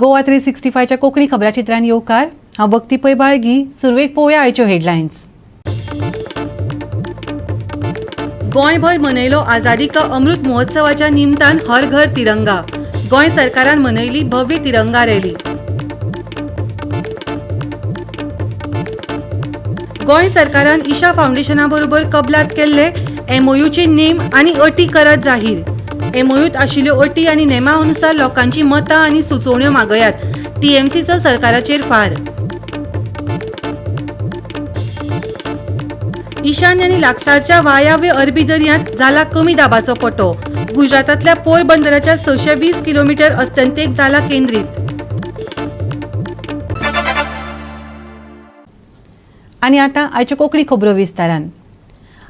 गोवा 365च्या कोंकणी खबराचित्रान येवकार. हांव भक्ती पै बाळगी. सुरवेक पळोवया आयच्यो हेडलायन्स. गोंयभर मनयलो आझादी का अमृत महोत्सवाच्या निमतान हर घर तिरंगा. गोंय सरकारान मनयली भव्य तिरंगा रॅली. गोंय सरकारान ईशा फावंडेशना बरोबर कबलात केल्ले एमओयूचे नेम आनी अटी करात जाहीर. एमओयूत आशिल्ल्यो अटी आनी नेमा अनुसार लोकांची मतां आनी सुचोवण्यो मागयात. टीएमसीचो सरकाराचेर फार. ईशान्य आनी लागसारच्या वायव्य अरबी दर्यांत जाला कमी दाबाचो पटो. गुजरातांतल्या पोरबंदराच्या 620 किलोमीटर अस्तंतेक जाला केंद्रीत. आनी आतां आयच्यो कोंकणी खबरो विस्तारान.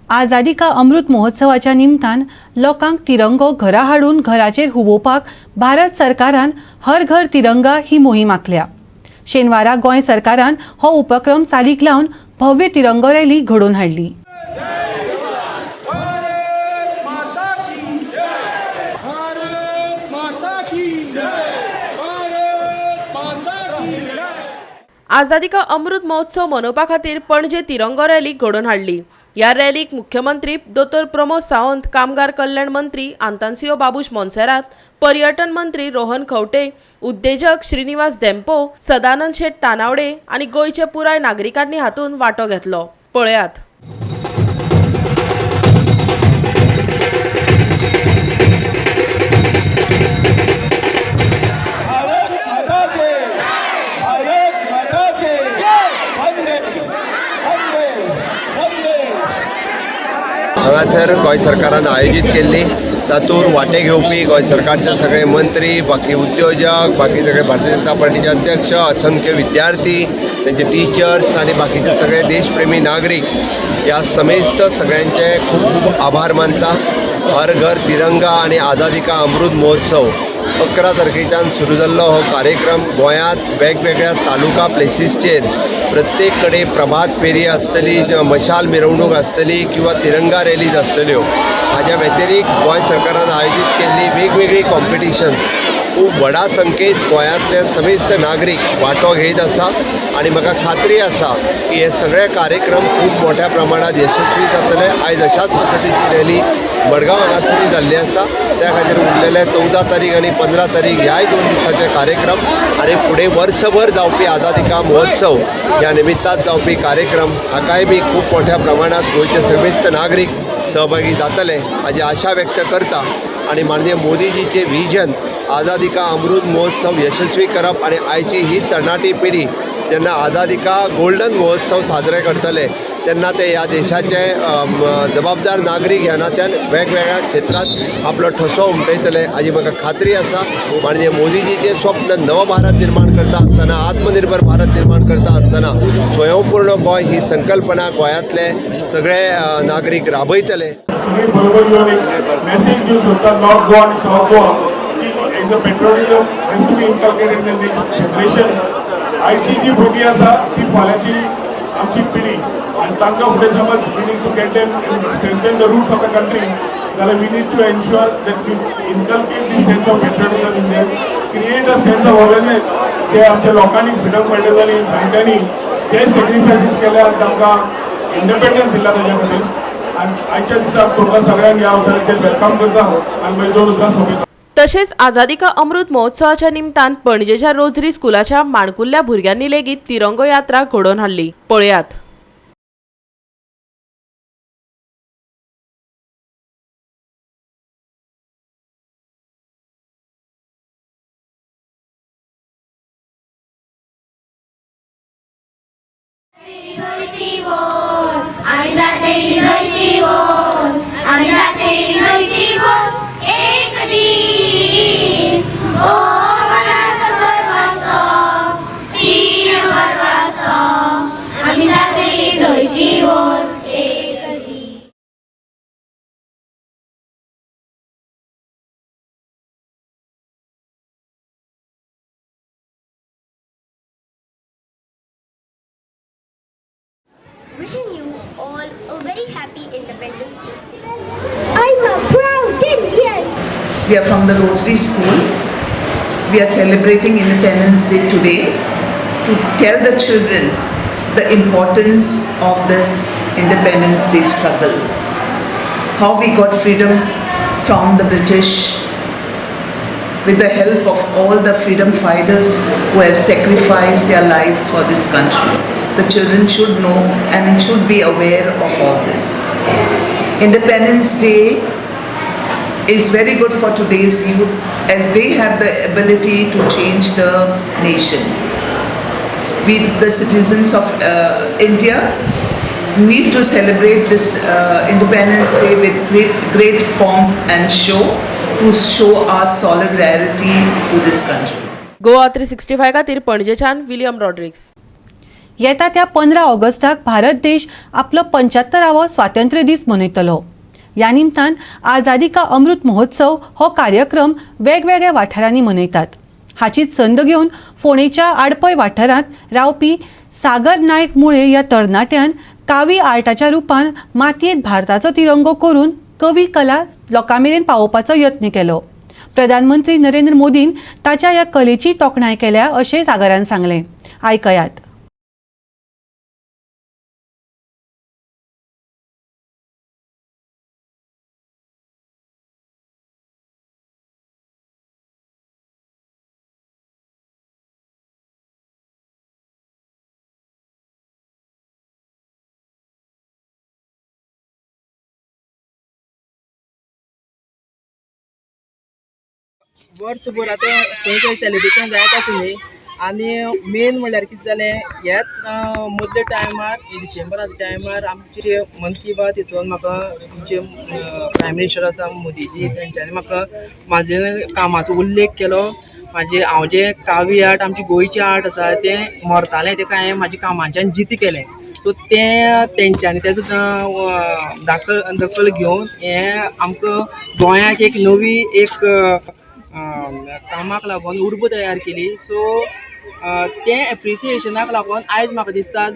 आझादी का अमृत महोत्सवाच्या निमतान लोकांक तिरंगो घरा हाडून घराचेर हुबोवपाक भारत सरकारान हर घर तिरंगा ही मोहीम आंखल्या. शेनवारा गोंय सरकारान हो उपक्रम चालीक लावन भव्य तिरंगो रॅली घडोवन हाडली. भारत माता की जय, भारत माता की जय, भारत माता की जय. आझादी का अमृत महोत्सव मनोवपा खातीर पणजे तिरंगो रॅली घडोवन हाडली. ह्या रॅलीक मुख्यमंत्री दोतोर प्रमोद सावंत, कामगार कल्याण मंत्री आंतान्सियो बाबूश मोन्सेरात, पर्यटन मंत्री रोहन खंवटे, उद्देजक श्रीनिवास धेंपो, सदानंद शेट तानावडे आनी गोंयचे पुराय नागरिकांनी हातूंत वांटो घेतलो. पळयात. भारत माता की, भारत माता की, वंदे वंदे वंदे. हांगासर गोंय सरकारान आयोजीत केल्ली, तातूंत वांटे घेवपी गोंय सरकारचे सगळे मंत्री, बाकी उद्योजक, बाकी सगळे भारतीय जनता पार्टीचे अध्यक्ष, असंख्य विद्यार्थी, तेंचे टिचर्स आनी बाकीचे सगळे देशप्रेमी नागरीक, ह्या समेस्त सगळ्यांचे खूब खूब आभार मानता. हर घर तिरंगा आनी आझादी का अमृत महोत्सव 11 तारखेच्यान सुरू जाल्लो हो कार्यक्रम गोंयांत वेगवेगळ्या तालुका प्लेसीसचेर प्रत्येक कडेन प्रभात फेरी आसतली, मशाल मिरवणूक आसतली किंवा तिरंगा रॅलीज आसतल्यो. हाज्या व्यतिरिक्त गोंय सरकारान आयोजीत केल्ली वेगवेगळी कॉम्पिटिशन्स खूब व्हडा संख्येत गोंयांतले समेस्त नागरीक वांटो घेयत आसा आनी म्हाका खात्री आसा की हे सगळे कार्यक्रम खूब मोठ्या प्रमाणात यशस्वी जातले. आयज अशाच पद्दतीची रॅली मडगांव हांगासरूय जाल्ली आसा. त्या खातीर उरलेले 14 तारीख आनी 15 तारीख ह्याय 2 दिसाचे कार्यक्रम आनी फुडें वर्सभर जावपी आझादी का महोत्सव ह्या निमित्तान जावपी कार्यक्रम हाकाय बी खूब मोठ्या प्रमाणात गोंयचे समेस्त नागरीक सहभागी जातले हाजी आशा व्यक्त करता. आनी माननीय मोदीजीचे विजन आझादी का अमृत महोत्सव यशस्वी करप आनी आयची ही तरणाटी पिढी जेन्ना आझादी का गोल्डन महोत्सव साजरे करतले तेन्ना ते ह्या देशाचे जबाबदार नागरीक ह्या नात्यान वेगवेगळ्या क्षेत्रांत आपलो ठसो उमटयतले हाजी म्हाका खात्री आसा. माननीय मोदीजीचें स्वप्न नव भारत निर्माण करता आसतना, आत्मनिर्भर भारत निर्माण करता आसतना स्वयंपूर्ण गोंय ही संकल्पना गोंयांतले सगळे नागरीक राबयतले. सगळी बरोबर येवन एक मेसेज दिवंक सोदता नॉर्थ गोवा आनी सावथ गोवा की as a patriotism has to be inculcated in the next generation. आयची जी भुरगीं आसा ती फाल्यांची आमची पिढी आनी तांकां फुडें समज we need to get them strengthen the roots of the country जाल्यार we need to ensure that we inculcate the sense of patriotism in them, create a sense of awareness की आमच्या लोकांनी फ्रिडम फायटर्स आनी जाणट्यांनी जे सेक्रिफायसीस केले आनी तांकां independence दिला ताच्या खातीर. आनी आयच्या दिसा तुमकां सगळ्यांक ह्या अवसराचेर welcome करता आनी मागीर दोन उतरां सोंपयता. तशेंच आझादी का अमृत महोत्सवाच्या निमतान पणजेच्या रोजरी स्कुलाच्या माणकुल्ल्या भुरग्यांनी लेगीत तिरंगो यात्रा घडोवन हाडली. पळयात. आम्ही जातेली जैतिवंत, आम्ही जातेली जैतिवंत एक दीस. ओ मनाचा गर्व असो, तीन गर्व असो, आम्ही जातेली जैतिवंत एक दीस. Wishing you all a very happy Independence Day. I'm a proud Indian. We are from the Rosary School. We are celebrating Independence Day today to tell the children the importance of this Independence Day struggle. How we got freedom from the British with the help of all the freedom fighters who have sacrificed their lives for this country. The children should know and should be aware of all this. Independence Day is very good for today's youth as they have the ability to change the nation. We, the citizens of India, need to celebrate this Independence Day with great, great pomp and show to show our solidarity to this country. Goa 365 खातीर पणजेच्यान William Rodrigues. येता त्या 15 ऑगस्टाक भारत देश आपलो 75वो स्वातंत्र्य दीस मनयतलो. ह्या निमतान आझादी का अमृत महोत्सव हो कार्यक्रम वेगवेगळ्या वाठारांनी मनयतात. हाचीच संद घेवन फोंडेच्या आडपय वाठारांत रावपी सागर नायक मुळे ह्या तरणाट्यान कावी आर्टाच्या रुपान मातयेंत भारताचो तिरंगो करून कवी कला लोकां मेरेन पावोवपाचो यत्न केलो. प्रधानमंत्री नरेंद्र मोदीन ताच्या ह्या कलेची तोखणाय केल्या अशें सागरान सांगलें. आयकयात. वर्सभर आतां खंय खंय सेलिब्रेशन जायत आसा न्ही. आनी मेन म्हणल्यार कितें जालें, ह्याच मदल्या टायमार, डिसेंबराच्या टायमार आमचे मन की बात हितून म्हाका आमचे प्रायम मिनिस्टर आसा मोदीजी, तेंच्यांनी म्हाका म्हाजे कामाचो उल्लेख केलो. म्हाजे हांव जें कावी आर्ट, आमची गोंयची आर्ट आसा तें मरतालें, तेका हांवें म्हाज्या कामाच्यान जितें केलें. सो तें तेंच्यांनी तेजो दखल घेवन हें आमकां गोंयाक एक नवी एक कामाक लागून उर्बा तयार केली. सो तें एप्रिसिएशनाक लागून आयज म्हाका दिसता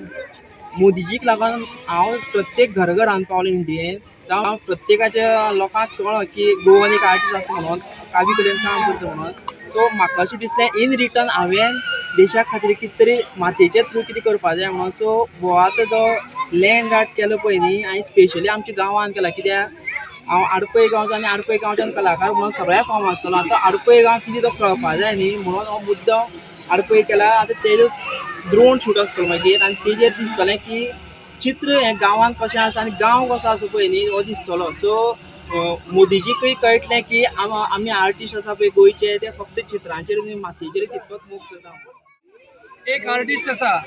मोदीजीक लागून हांव प्रत्येक घर घरान पावलो इंडियेन, जावं प्रत्येकाच्या लोकांक कळ्ळो की गोवन एक आर्टिस्ट आसा म्हणून, कावी कडेन काम करता म्हणून. सो म्हाका अशें दिसलें इन रिटर्न हांवें देशा खातीर कितें तरी मातयेचे थ्रू कितें करपा जाय म्हणून. सो हो आतां जो लँड आर्ट केलो पळय न्ही, आनी स्पेशली आमच्या गांवांत केला, कित्याक हांव आडपय गांवचो आनी आडपय गांवच्यान कलाकार म्हणून सगळ्या फामाद जालो. आतां आडपय गांव कितें तो कळपा जाय न्ही म्हणून हो मुद्दो आडपय केला. आतां तेजो ड्रोन शूट आसतलो मागीर आनी तेजेर दिसतलें की चित्र हें गांवांत कशें आसा आनी गांव कसो आसा पळय न्ही हो दिसतलो. सो मोदीजीकूय कळटलें की आमी आर्टिस्ट आसा पळय गोंयचे, ते फक्त चित्रांचेर न्ही मातयेचेर तितलोच मोग करता. एक आर्टिस्ट आसा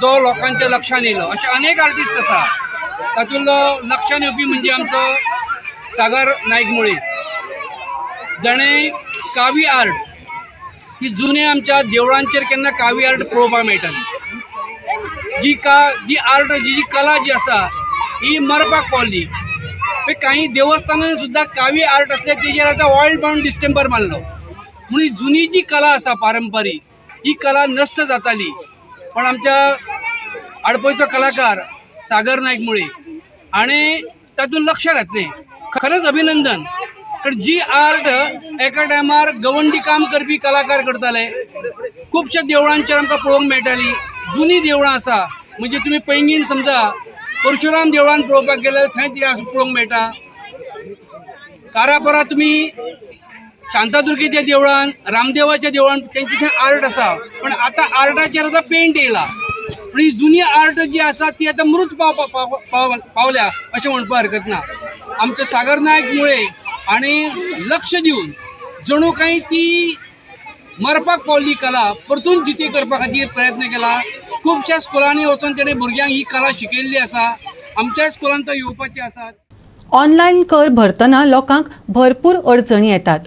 जो लोकांच्या लक्षान येयलो, अशे अनेक आर्टिस्ट आसा, तातूंतलो लक्षान येवपी म्हणजे आमचो सागर नायक मुळे, जाणें कावी आर्ट ही जुन्या आमच्या देवळांचेर केन्ना कावी आर्ट पळोवपाक मेळटाली, जी आर्ट जी कला जी आसा ही मरपाक पावली. काही देवस्थानांनी सुद्दां कावी आर्ट आसले तेजेर आतां ऑयल बाउंड डिस्टेंपर मारलो. म्हणून ही जुनी जी कला आसा पारंपारीक ही कला नश्ट जाताली, पण आमच्या आडपयचो कलाकार सागर नायक मुळे हाणें तातूंत लक्ष घातलें. खरेंच अभिनंदन, कारण जी आर्ट एका टायमार गवंडी काम करपी कलाकार करताले, खुबश्या देवळांचेर आमकां पळोवंक मेळटाली. जुनी देवळां आसा म्हणजे तुमी पैंगीण समजा परशुराम देवळान पळोवपाक गेल्यार थंय ती पळोवंक मेळटा. कारापोरा तुमी शांतादुर्गेच्या देवळान, रामदेवाच्या देवळान तेंची थंय आर्ट आसा, पण आतां आर्टाचेर आतां पेंट येयला. पूण ही जुनी आर्ट जी आसा ती आतां मृत पावल्या अशें म्हणपाक हरकत ना. आमचो सागर नायक मुळे आनी लक्ष दिवन जणू काही ती मरपाक पावल्ली कला परतून जिती करपा खातीर प्रयत्न केला. खुबश्या स्कुलांनी वचून तेणें भुरग्यांक ही कला शिकयल्ली आसा. आमच्याय स्कुलान तो येवपाचे आसात. ऑनलायन कर भरतना लोकांक भरपूर अडचणी येतात.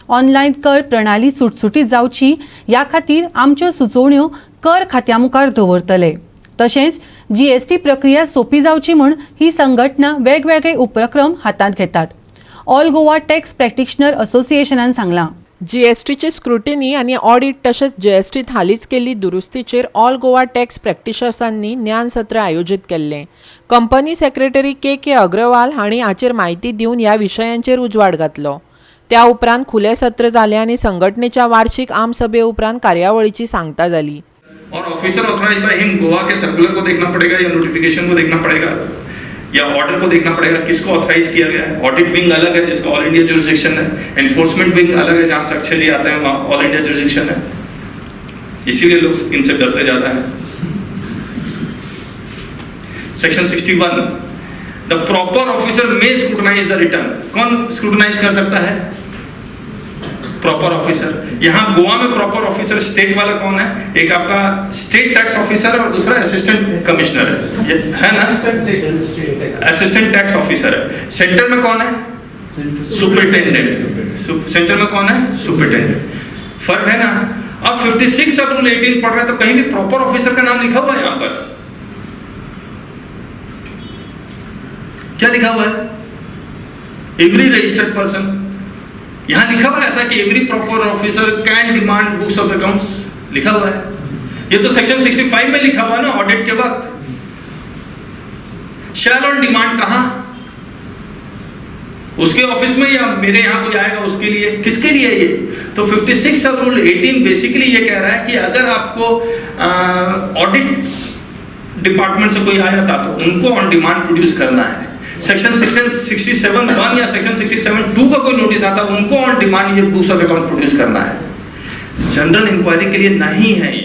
ऑनलायन कर प्रणाली सुटसुटीत जावची ह्या खातीर आमच्यो सुचोवण्यो कर खात्या मुखार दवरतले. तशेंच जीएसटी प्रक्रिया सोपी जावची म्हूण ही संघटना वेगवेगळे उपक्रम हातांत घेतात. ऑल गोवा टॅक्स प्रॅक्टिशनर असोसिएशनान सांगलां. जीएसटीची स्क्रुटिनी आनी ऑडिट तशेंच जीएसटीत हालींच केल्ली दुरुस्तीचेर ऑल गोवा टॅक्स प्रॅक्टिशनर्सांनी ज्ञान सत्र आयोजीत केल्लें. Company secretary K K Agrawal हांणी हाचेर म्हायती दिवन ह्या विशयांचेर उजवाड घातलो. त्या उपरांत खुलें सत्र जालें आनी संघटनेच्या वार्षिक आमसभे उपरांत कार्यावळीची सांगता जाली. और officer authorise by him Goa के सर्कुलर को देखना पड़ेगा या नोटिफिकेशन को देखना पड़ेगा या ऑर्डर को देखना पड़ेगा किसको ऑथराइज किया गया है. ऑडिट विंग अलग है जिसका ऑल इंडिया जुरिस्डिक्शन है, एनफोर्समेंट विंग अलग है जहां से अक्षय जी आते हैं वहां ऑल इंडिया जुरिस्डिक्शन है, इसीलिए लोग इनसे डरते ज्यादा हैं. Section 61, the proper officer may scrutinize the return. कौन स्क्रूटनाइज कर सकता है? Proper officer. यहां गोवा में प्रॉपर ऑफिसर स्टेट वाला कौन है? एक आपका स्टेट टैक्स ऑफिसर है और दूसरा असिस्टेंट कमिश्नर है, ये है ना, असिस्टेंट टैक्स ऑफिसर है. सेंटर में कौन है? सुपरिटेंडेंट. सेंटर में कौन है? सुपरिटेंडेंट. फर्क है ना. अब 56 सब रूल 18 पढ़ रहे हैं तो कहीं भी प्रॉपर ऑफिसर का नाम लिखा हुआ है? यहां पर क्या लिखा हुआ है? Every registered person. यहां लिखा हुआ है ऐसा कि every proper officer can demand books of accounts लिखा हुआ है. ये तो सेक्शन 65 में लिखा हुआ है ना, ऑडिट के वक्त. शैल ऑन डिमांड कहां? उसके ऑफिस में या मेरे यहां कोई आएगा उसके लिए? किसके लिए ये? तो 56 सब रूल 18 बेसिकली ये कह रहा है कि अगर आपको ऑडिट डिपार्टमेंट से कोई आ जाता तो उनको ऑन डिमांड प्रोड्यूस करना है. सेक्शन सेक्शन 67(1) या सेक्शन 67(2) का कोई नोटिस आता है उनको ऑन डिमांड ये बुक्स ऑफ अकाउंट प्रोड्यूस करना है. जनरल इंक्वायरी के लिए नहीं है ये.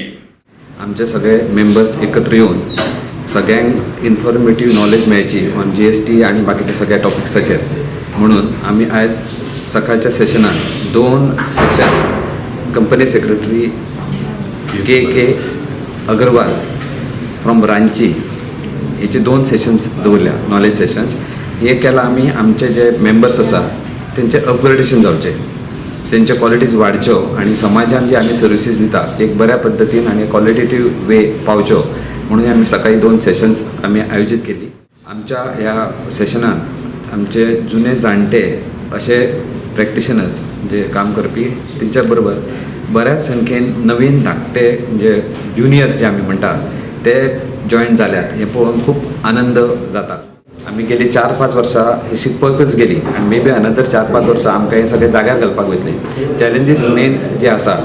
आमचे सगळे मेंबर्स एकत्र येवन सगळ्यांक इन्फॉर्मेटीव नॉलेज मेळची ऑन जीएसटी आनी बाकीच्या सगळ्या टॉपिक्साचेर म्हणून आमी आयज सकाळच्या सेशनान दोन sessions company secretary K K Agrawal from Ranchi हेचे दोन सेशन्स दवरल्या, नॉलेज सेशन्स. हे केला आमी आमचे जे मेंबर्स आसा तेंचे अपग्रेडेशन जावचें, तेंचे क्वॉलिटीज वाडच्यो आनी समाजान जे आमी सर्विसीस दिता ते एक बऱ्या पद्दतीन आनी क्वॉलिटेटीव वे पावच्यो म्हणून आमी सकाळी दोन सेशन्स आमी आयोजीत केली. आमच्या ह्या सेशनान आमचे जुने जाणटे असे प्रॅक्टिशनर्स जे काम करपी तेंच्या बरोबर बऱ्याच संख्येन नवीन धाकटे म्हणजे ज्युनियर्स जे आमी म्हणटा ते जॉयन जाल्यात हें पळोवन खूब आनंद जाता. आमी गेली 4-5 वर्सां हे शिकपाकच गेली आनी मे बी अनदर 4-5 वर्सां आमकां हें सगळें जाग्यार घालपाक वयतली. चॅलेंजीस मेन जे आसा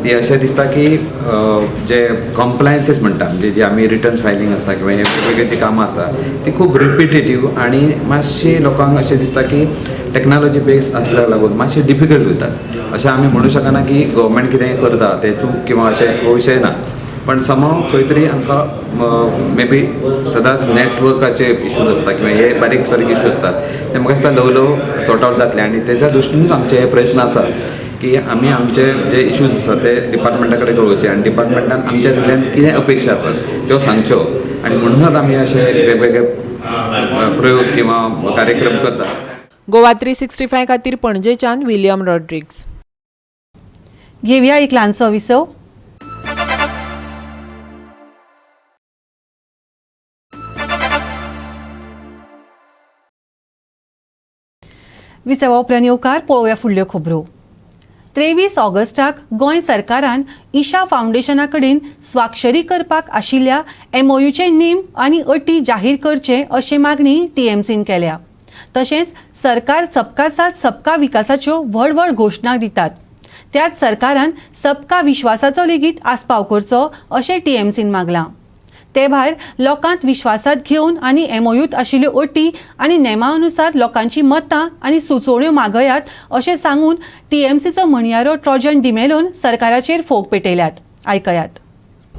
ती अशें दिसता की जे कॉम्प्लायन्सीस म्हणटा, म्हणजे जे आमी रिटर्न फायलींग आसता किंवा हे वेगवेगळी जी कामां आसता ती खूब रिपिटेटीव आनी मातशी लोकांक अशें दिसता की टॅक्नोलॉजी बेस आसल्याक लागून मातशें डिफिकल्ट वयतात. अशें आमी म्हणू शकना की गव्हर्मेंट कितें करता तें चूक किंवा अशें हो विशय ना, पण समहाव खंय तरी आमकां मे बी सदांच नॅटवर्काचे इशूज आसता किंवा हे बारीक सारीक इशू आसता ते म्हाका दिसता ल्हव ल्हव सॉर्ट आवट जातले आनी तेज्या दृश्टीनूच आमचे हे प्रयत्न आसा की आमी आमचे जे इशूज आसा ते डिपार्टमेंटा कडेन कळोवचे आनी डिपार्टमेंटान आमच्या कडल्यान कितें अपेक्षा आसात त्यो सांगच्यो आनी म्हणूनच आमी अशे वेगवेगळे प्रयोग किंवा कार्यक्रम करता. गोवा 365 खातीर पणजेच्यान विलियम रॉड्रिग्स. घेवया एक ल्हानसो विसव. विसवा उपरांत येवकार. पळोवया फुडल्यो खबरो. 23 ऑगस्टाक गोंय सरकारान ईशा फावंडेशना कडेन स्वाक्षरी करपाक आशिल्ल्या एमओयूचे नेम आनी अटी जाहीर करचे अशी मागणी टीएमसीन केल्या. तशेंच सरकार सबका साथ सबका विकासाच्यो व्हड व्हड घोशणा दितात, त्याच सरकारान सबका विश्वासाचो लेगीत आस्पाव करचो अशें टीएमसीन मागलां. ते भायर लोकांत विश्वासात घेवन आनी एमओयूत आशिल्ल्यो अटी आनी नेमा अनुसार लोकांची मतां आनी सुचोवण्यो मागयात अशें सांगून टीएमसीचो म्हणयारो ट्रॉजन डिमेलोन सरकाराचेर फोग पेटयल्यात. आयकयात.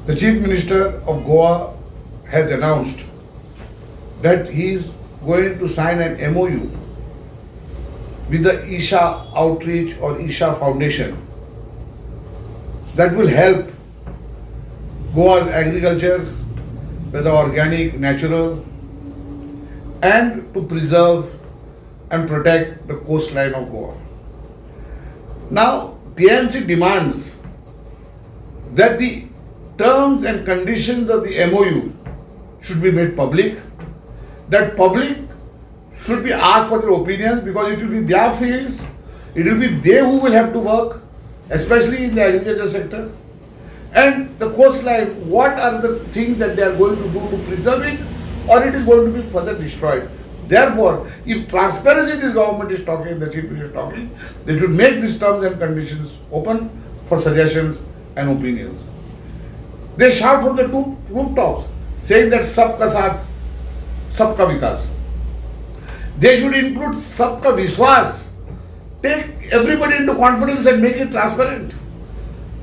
The Chief Minister of Goa has announced that he is going to sign an MOU with the Isha Outreach or Isha Foundation that will help Goa's agriculture, whether organic, natural, and to preserve and protect the coastline of Goa. Now, TMC demands that the terms and conditions of the MOU should be made public, that public should be asked for their opinions, because it will be their fields, it will be they who will have to work, especially in the agriculture sector. And the coastline, what are the things that they are going to do to preserve it, or it is going to be further destroyed. Therefore, if transparency this government is talking, the chief minister is talking, they should make these terms and conditions open for suggestions and opinions. They shout from the two rooftops saying that Sabka Saath, Sabka Vikas. They should include Sabka Viswas. Take everybody into confidence and make it transparent.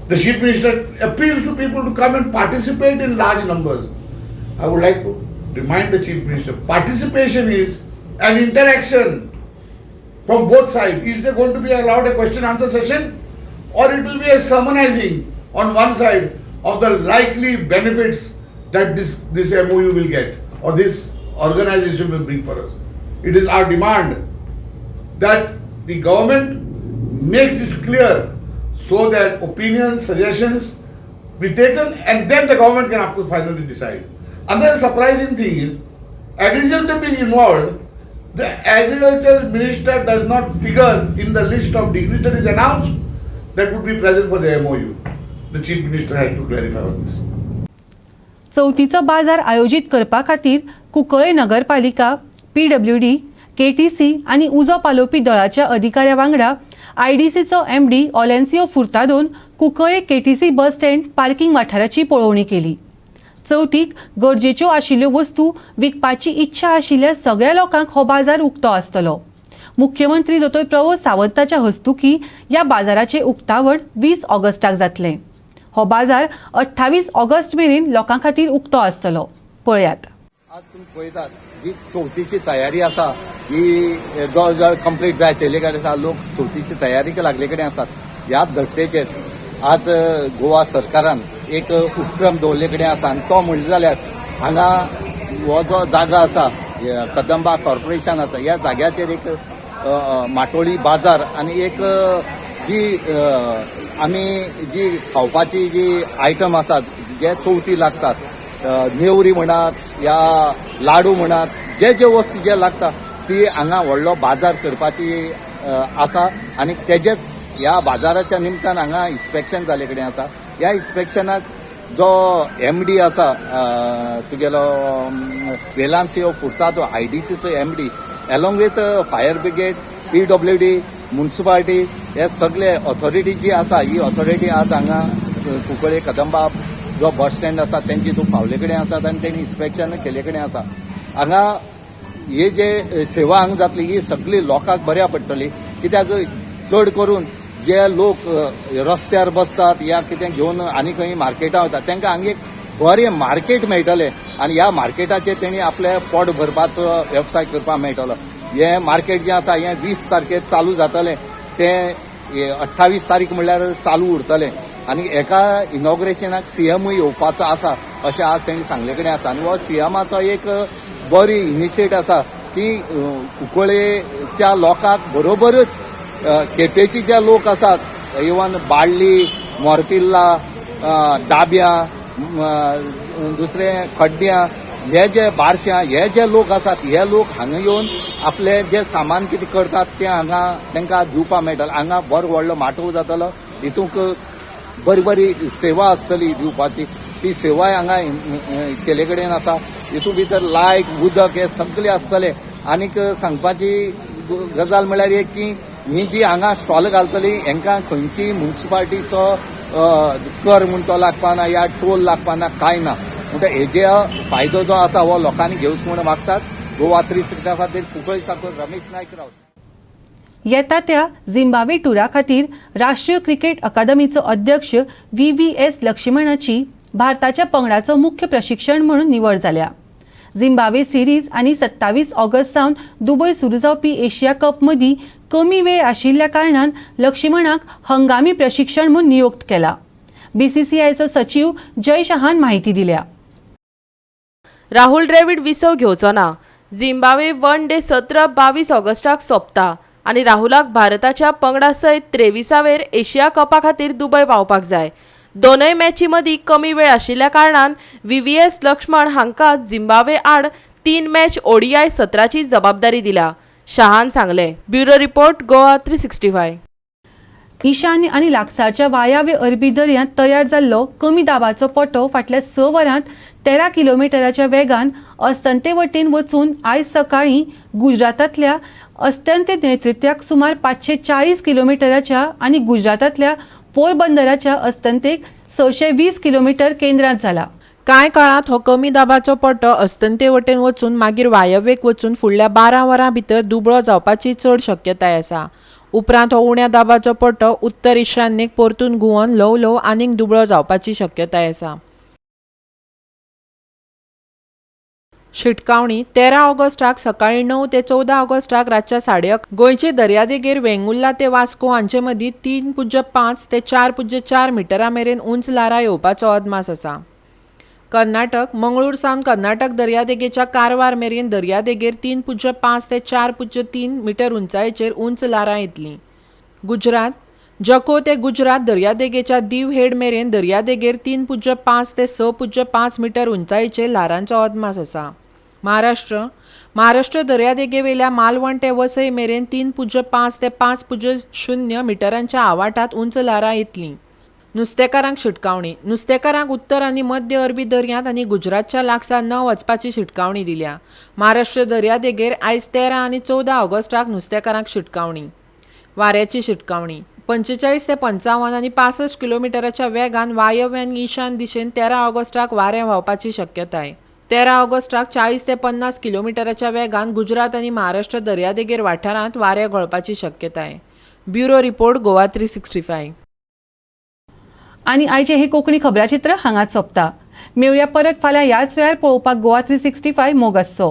The chief minister appeals to people to come and participate in large numbers. I would like to remind the chief minister, participation is an interaction from both sides. Is there going to be allowed a question answer session, or it will be a sermonizing on one side of the likely benefits that this MOU will get or this organization will bring for us? It is our demand that the government makes this clear so that opinions, suggestions be taken, and then the government can of course finally decide. Another surprising thing is, agriculture being involved, the agriculture minister does not figure in the list of dignitaries announced that would be present for the MOU. The chief minister has to clarify on this. चवथीचो बाजार आयोजीत करपा खातीर कुंकळे नगरपालिका, PWD, KTC आनी उजो पालोवपी दळाच्या अधिकाऱ्या वांगडा आयडीसीचो एमडी ऑलेन्सियो फुर्तादोन Cuncolim KTC bus stand parking वाठाराची पळोवणी केली. चवथीक गरजेच्यो आशिल्ल्यो वस्तू विकपाची इच्छा आशिल्ल्या सगळ्या लोकांक हो बाजार उक्तो आसतलो. मुख्यमंत्री दोतोर प्रमोद सावंताच्या हस्तुकी ह्या बाजाराचें उक्तावण 20 ऑगस्टाक जातलें. हो बाजार 28 ऑगस्ट मेरेन लोकां खातीर उक्तो आसतलो. पळयात. आज तुमी पळयतात जी चवथीची तयारी आसा ही जवळ जवळ कंप्लीट जायत येयल्ले कडेन आसा. लोक चवथीची तयारीक लागले कडेन आसात. ह्या धर्तेचेर आज गोवा सरकारान एक उपक्रम दवरले कडेन आसा आनी तो म्हणलें जाल्यार हांगा हो जो जागा आसा कदंबा कॉर्पोरेशनाचो, ह्या जाग्याचेर एक माटोळी बाजार आनी एक जी आमी जी खावपाची जी आयटम आसात जे चवथी लागतात, नेवरी म्हणात या लाडू म्हणात, जे जे वस्तू जे लागता ती हांगा व्हडलो बाजार करपाची आसा आनी तेजेच ह्या बाजाराच्या निमतान हांगा इन्स्पेक्शन जाल्ले कडेन आसा. ह्या इन्स्पेक्शनाक जो एमडी आसा तुगेलो वेलान्सियो Furtado, आयडीसीचो MD, along with fire brigade, PWD, municipality, हे सगळे ऑथॉरिटी जी आसा ही ऑथॉरिटी आज हांगा कुंकळे कदंबा जो बस स्टँड आसा तेंची तूं पावले कडेन आसात आनी तेणी इन्स्पेक्शन केल्ले कडेन आसा. हांगा हे जे सेवा हांगा जातली ही सगळी लोकांक बऱ्या पडटली, कित्याक चड करून जे लोक रस्त्यार बसतात या कितें घेवन आनी खंय मार्केटां वतात तांकां हांगा एक बरें मार्केट मेळटलें आनी ह्या मार्केटाचेर तेणी आपलें पोट भरपाचो वेवसाय करपाक मेळटलो. हें मार्केट जें आसा हें 20 तारखेर चालू जातलें, तें 28 तारीख म्हणल्यार चालू उरतलें आनी एका इनॉग्रेशनाक सीएमूय येवपाचो आसा अशें आज तेणी सांगले कडेन आसा. आनी हो सीएमाचो एक बरी इनिशिएट आसा की कुंकळेच्या लोकांक बरोबरच केपेंचे जे लोक आसात, इवन बाळ्ळी, मोरपिल्ला, दाब्यां, दुसरे खड्ड्यां, हे जे बारश्यां, हे जे लोक आसात हे लोक हांगा येवन आपले जे सामान कितें करतात तें हांगा तांकां दिवपाक मेळटलें. हांगा बरो व्हडलो माटोव जातलो, हितूंक बरी बरी सेवा आसतली दिवपाची, ती सेवाय हांगा केले कडेन आसा. हितूंत भितर लायट, उदक हे सगळें आसतलें. आनीक सांगपाची गजाल म्हळ्यार एक की ही जी हांगा स्टॉल घालतली हांकां खंयची म्युनिसिपालिटीचो कर म्हूण तो लागपाना या टोल लागपाना, कांय ना. म्हणटा हेजे फायदो जो आसा हो लोकांनी घेवचो म्हूण मागतात. गोवा 360 खातीर कुंकळी साकून रमेश नायक रावत. येता त्या झिम्बाब्वे टुरा खातीर राष्ट्रीय क्रिकेट अकादमीचो अध्यक्ष VVS लक्ष्मणाची भारताच्या पंगडाचो मुख्य प्रशिक्षण म्हणून निवड जाल्या. झिम्बाब्वे सिरीज आनी 27 ऑगस्ट सावन दुबय सुरू जावपी एशिया कप मदीं कमी वेळ आशिल्ल्या कारणान लक्ष्मणाक हंगामी प्रशिक्षण म्हूण नियुक्त केला. बीसीसीआयचो सचीव जय शहान माहिती दिल्या. राहुल द्रविड विसव घेवचो ना. झिम्बाब्वे वन डे सत्र 22 ऑगस्टाक सोंपता आनी राहुलाक भारताच्या पंगडा सयत 23वेर एशिया कपा खातीर दुबय पावपाक जाय. दोनय मॅची मदीं कमी वेळ आशिल्ल्या कारणान VVS Laxman हांकां झिम्बाब्वे आड 3 मॅच ओडीआय सत्राची जबाबदारी दिल्या, शहान सांगलें. Bureau report, Goa 365. ईशान्य आनी लागसारच्या वायव्य अरबी दर्यांत तयार जाल्लो कमी दाबाचो पट्टो फाटल्या 6 वरांत 13 किलोमिटराच्या वेगान अस्तंते वटेन वचून आयज सकाळीं गुजरातांतल्या अस्तंते नेतृत्वाक सुमार 540 किलोमिटराच्या आनी गुजरातांतल्या पोरबंदराच्या अस्तंतेक 620 किलोमिटर केंद्रांत जाला. कांय काळांत हो कमी दाबाचो पट्टो अस्तंते वटेन वचून मागीर वायव्येक वचून फुडल्या 12 वरां भितर दुबळो जावपाची चड शक्यताय आसा. उपरांत हो उण्या दाबाचो पट्टो उत्तर ईशान्येक परतून घुंवन ल्हव ल्हव आनीक दुबळो जावपाची शक्यताय आसा. शिटकावणी 13 ऑगस्टाक सकाळीं 9 ते 14 ऑगस्टाक रातच्या 11:30 गोंयचे दर्यादेगेर वेंगुर्ला ते वास्को हांचे मदीं 3.5 ते 4.4 मिटरां मेरेन उंच ल्हारां येवपाचो अदमास आसा. कर्नाटक मंगळूर सावन कर्नाटक दर्यादेगेच्या कारवार मेरेन दर्यादेगेर 3.5 ते 4.3 मिटर उंचायेचेर उंच ल्हारां येतलीं. गुजरात जखो ते गुजरात दर्यादेगेच्या दीव हेड मेरेन दर्यादेगेर 3.5 ते 6.5 मिटर उंचायेचेर ल्हारांचो अदमास आसा. महाराष्ट्र महाराष्ट्र दर्यादेगेवेल्या मालवण ते वसई मेरेन 3.5 ते 5.0 मिटरांच्या आवाठांत उंच ल्हारां येतलीं. नुस्तेकारांक शिटकावणी नुस्तेकारांक उत्तर आनी मध्य अरबी दर्यांत आनी गुजरातच्या लागसार न वचपाची शिटकावणी दिल्या. महाराष्ट्र दर्यादेगेर आयज 13 आनी 14 ऑगस्टाक नुस्तेकारांक शिटकावणी. वाऱ्याची शिटकावणी 45 ते 55 आनी 65 किलोमिटराच्या वेगान वायव्य आनी ईशान दिशेन 13 ऑगस्टाक वारें व्हांवपाची शक्यताय. 13 ऑगस्टाक 40 ते 50 किलोमिटराच्या वेगान गुजरात आनी महाराष्ट्र दर्यादेगेर वाठारांत वारें घोळपाची शक्यताय. Bureau report, Goa 365. आनी आयचें हें कोंकणी खबराचित्र हांगाच सोंपता. मेळुया परत फाल्यां ह्याच वेळार. पळोवपाक गोवा 365 मोग आसचो.